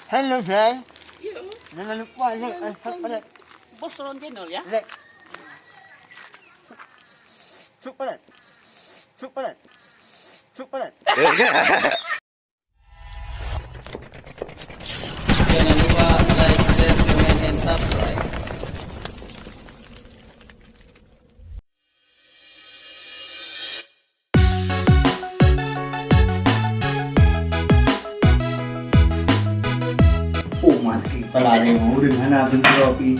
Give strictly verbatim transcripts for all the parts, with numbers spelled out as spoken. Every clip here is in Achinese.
Hello, friend. Jangan lupa like and subscribe. Bos Ron Channel, ya? Like. Subscribe. Subscribe. Subscribe. Jangan lupa like, share, comment, and subscribe. Oh, mak sakét kepala dia, ureueng hana beli roti.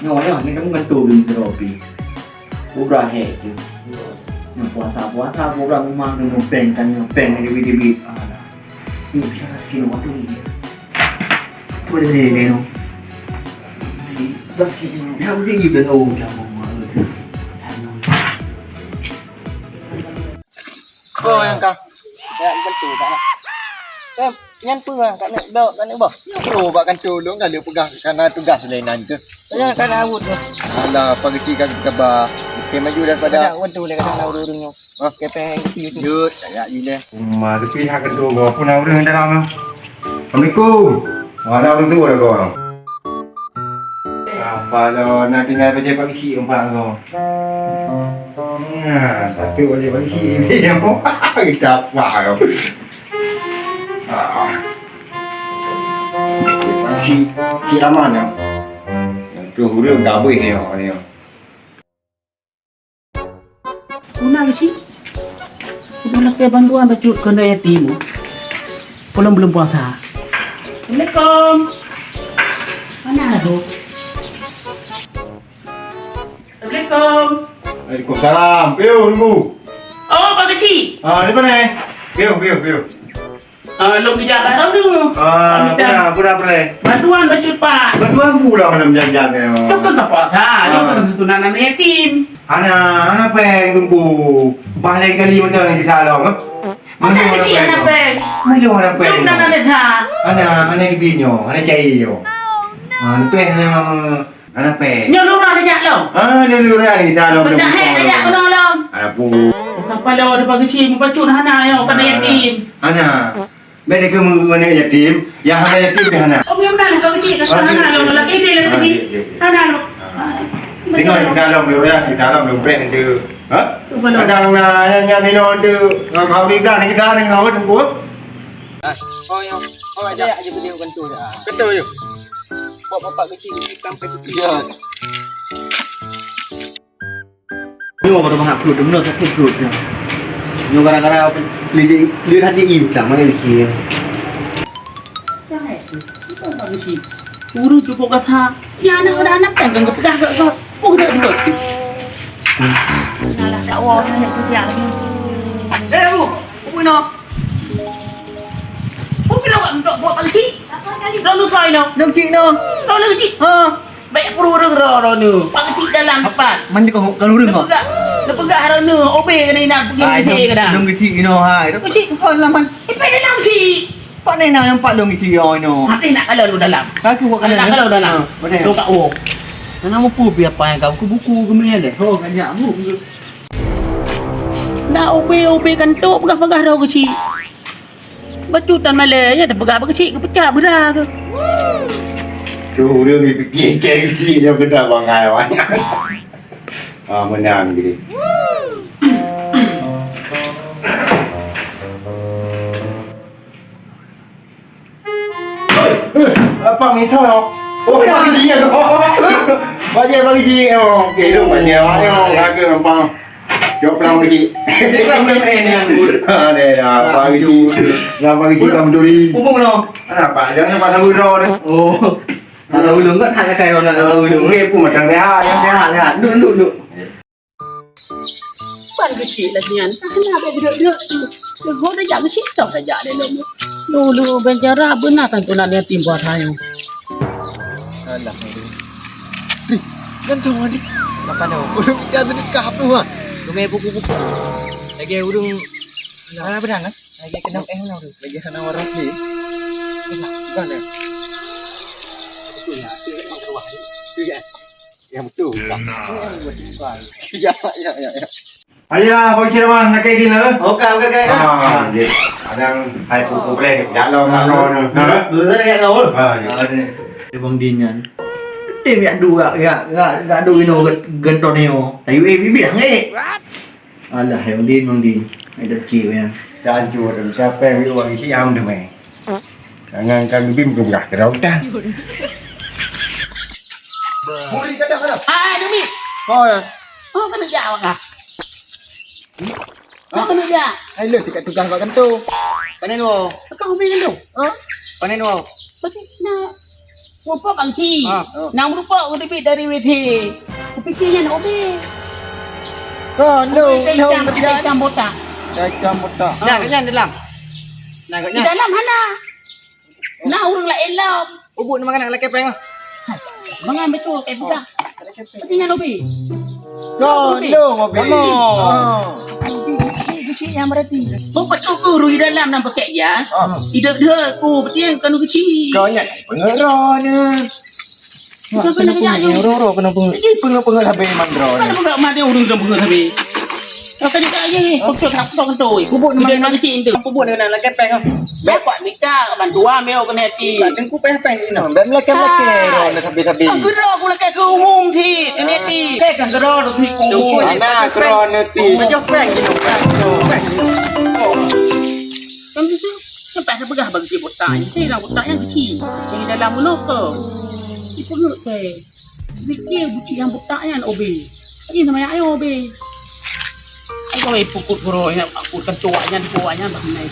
Nyoe, nyoe, ni kamu kan tu beli roti. Udah hek tu. Nyoe puasa-puasa, orang rumah tu nyoe peng kan, nyoe peng ni dibit-dibit. Ah, dah. Ni bisa lagi nyoe waktu ni. Tu dia ni, ni, nyoe. Dah sikit nyoe. Dah udah ni, dah tahu macam mana. Boh nyang ka. Ya, betul tak nak. Kan, nyan peue lah, kat nek dok, kat nek boh. Nyan peue bak kantor lôn, kan dia peugah, karena tugas lain nan tu. Nyan kan awut tu. Alah, pagi si kaki kaba. Oke, maju daripada. Ada awut tu, dia kata urung-urung nyoe. Hah? Kepeng, kepeng. Jut, kayak gini. Rumah tu pihak kantor boh. Pun urung dalam. Assalamualaikum. Wah, dah urung tu dah kau. Apa lo, nak tinggal kerja Pak Kecik empat kau. Nah, pasti boleh Pak Kecik ni. Kita apa kau? Ah. Pak Kecik, Cik Rahman ya. Yang tu huruf dah habis ni, ni. Guna ke cik? Guna ke bantuan bacut keuneuk yatim. Belum, belum puasa. Assalamualaikum. Mana tu? Assalamualaikum. Waalaikumsalam. Piu, nunggu. Oh, Pak Kecik. Ah, di mana? Piu, piu, piu. Ah, lôn bijak barang tu. Ah, ah, pernah, pernah, pernah. Bantuan bacut, Pak. Bantuan pula malam jangan-jangan. Tu kan tak puasa, lôn kan tunangan yatim. Hana, hana péng tunggu. Bah lain kali macam ni kisah lom, eh? Masa ni si hana péng? Mana hana péng? Lôn dah ada dah. Hana, hana gigi nyo, hana cai nyo. Ah, lepas hana mama. Hana péng. Nyoe lurah tajak lom. Ah, nyoe lurah ni, salam. Benda hai tajak keunoe lom. Ada pu. Bukan pala ada bagi si mupacut hana nyoe, kena yatim. Hana. Beda ke mana yatim? Ya hana yatim dia hana. Oh, yang mana kau cik? Hana lom, lagi dia lagi. Hana lom. Tengok di dalam lurah, di dalam lurah itu. Ha? Kadang na yang yang ni nonde, ngam habis dah ni kita ni ngawat pun. Ah, oh, ya. Oh, ada aja beli kantor dah. Kantor, ya. Buat bapak kecil, kecil sampai kecil. Ya. Nyoe baru bangat perut, benar sakit perut dia. Nyoe gara-gara apa? Lihat, lihat hati ibu tak main lagi. Jangan itu. Itu bagus sih. Urus cukup kata. Ya, anak udah anak kan, kan pedah kat kau. Oh, udah dua. Salah dakwah, anak kerja lagi. Eh, Abu. Apa nak? Kau kira awak dok buat pagi si? Lalu kau ino. Nang cik no. Lalu cik. Ha. Baik puru urang ro ro ni. Pagi si dalam tempat. Mandi kau kalau urang kau. Lepegas, lepegas ro ni. Obe kena ina pergi mandi kena. Dong kecil ino hai. Kecil. Kau laman. Ipai dalam si. Pak ni nak nampak dong kecil ino. Mati nak kalau lu dalam. Aku buat kalau. Nak kalau dalam. Ha, betul. Tu kat wong. Nang mupu biar apa yang kau buku-buku kemana deh. Oh, banyak buku. Dah ubé-ubé kantok peugah-peugah droe keuchik. Bacut tan malèe, ya teupeugah bak keuchik geupeucah beura keuh. Tu ureueng jipike keuchik nyang keunan bangai awaknyan. Ah, meunan geuh. Apa misal? Oh, pagi dia tu. Pagi, pagi dia. Oh, okey, tu pagi. Oh, kagak nampak. Jawab pelan sikit. Ha, deh, dah. Pagi tu. Dah pagi tu kamu duri. Pupuk no. Kenapa? Jangan pasal guna tu. Oh. Pasal ulung kan hak kai orang nak tahu ulung. Okey, pun macam sehat. Yang sehat, sehat. Duduk, duduk, duduk. Ban geuchik lagèe nyan, ka hana bèk geudek-geudek. Leuho tajak geuchik, cok tajak lé lom. Lôn, lôn, ban cara beuna tantu na yatim buat hai. Alah, aduh. Ih, kan tu, Adi. Apa tu? Ureueng pika tu nikah apa, ha? Rumah buku-buku. Lagi ureueng. Mana benar, kan? Lagi kena eh, mana tu? Lagi kena orang asli. Bukan, ya? Betul, ya. Itu yang keluar, ya. Itu, ya. Yang betul. Ya, ya, ya, ya. Ayah, Bang Cik Rahman, nak kayak gini, eh? Oke, oke, oke. Ah, dia kadang hai pupu boleh dia jalan mana ni. Ha? Betul tak, Kak Raul? Ah, ya. Ah, ni. Dia Bang Din kan. Dia biar dua, ya, ya, ya, dua ino gentong ni. Tayu eh bibit hangit. Alah, hai Bang Din, Bang Din. Hai dah kira ya. Dah hancur, siapa yang orang isi yang demi. Jangan kan bibim ke belah kerautan. Muri kata mana? Ah, demi. Oh, ya. Oh, kena jawab ah. Apa nak jak? Hai, lôn tingkat tugaih bak kantô. Pane nyoe? Kau ubé kantô? Ha? Pane nyoe? Berarti nak rupa bangsi. Ha. Nang rupa urip dari W T. Kupikir nyan ubé. Kau lôn, lôn ikan, ikan botak. Ikan botak. Nah, kat nyan dalam. Nah, kat nyan. Di dalam hana. Nah, ureueng laén lom. Ubuk nama kanak lakée péng ah. Mangan betul kayak budak. Tapi nyan obi. Kau lôn obi. Kamu. Obi, obi, di sini yang berarti. Bukan ukur di dalam nampak kayak jas. Ah. Tidak dia aku betul kan kecil. Kau ingat pengeroh ni. Bukan kena kena kena. Roro kena pengeroh. Ini pengeroh pengeroh habis mandro ni. Kan bukan mati urung dah pengeroh habis. Kau kena kena aja ni. Kau tak tahu tu. Kubuk nama kecil tu. Kubuk dengan lakée péng ah. Bapak Ka bantuan meuh keuneuk ti. Ka teungku payah péng inoe. Bèk meulakèe-lakèe droeneuh sabe-sabe. Ka keudroe kulakèe keu umum cit, keuneuk ti. Ka keudroe tu cit keu umum. Anak droe neuh ti. Pajoh péng jinoe, péng jinoe, péng jinoe. Kan tu, sampai saya peugah bagi si botak ni. Saya dah botak yang kecil. Yang dalam mulut tu. Ipeugeuet péng. Pikir bucik nyang buta nyan obé. Ini nama nyan obé. Ai kawai pukut guru nyan, aku tentu awak nyan, aku awak nyan bah nai.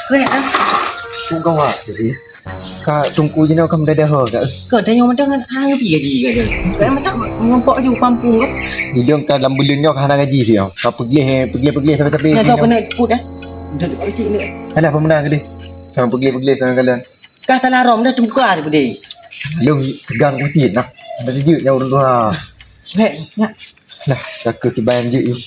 Weh, ah. Tunggu awak jadi. Ka tungku jinoe ka mendadak ho ka. Ka tanya macam kan, ah, pi gaji ka dia. Ka masa ngompok ju kampung ka. Idong ka dalam buleuen nyoe ka hana gaji dia. Ka peugléh, peugléh, peugléh sampai-sampai. Nah, kau kena ikut eh. Dah tak kecil ni. Alah, pemenang ke dia? Sama peugléh-peugléh sama kalian. Kah tanah rom dah teubuka tadi pedih. Lôn pegang kutit nah. Ada sejut nyawa ureueng tuha. Hek, nyak. Nah, ka keu kiban jeuet.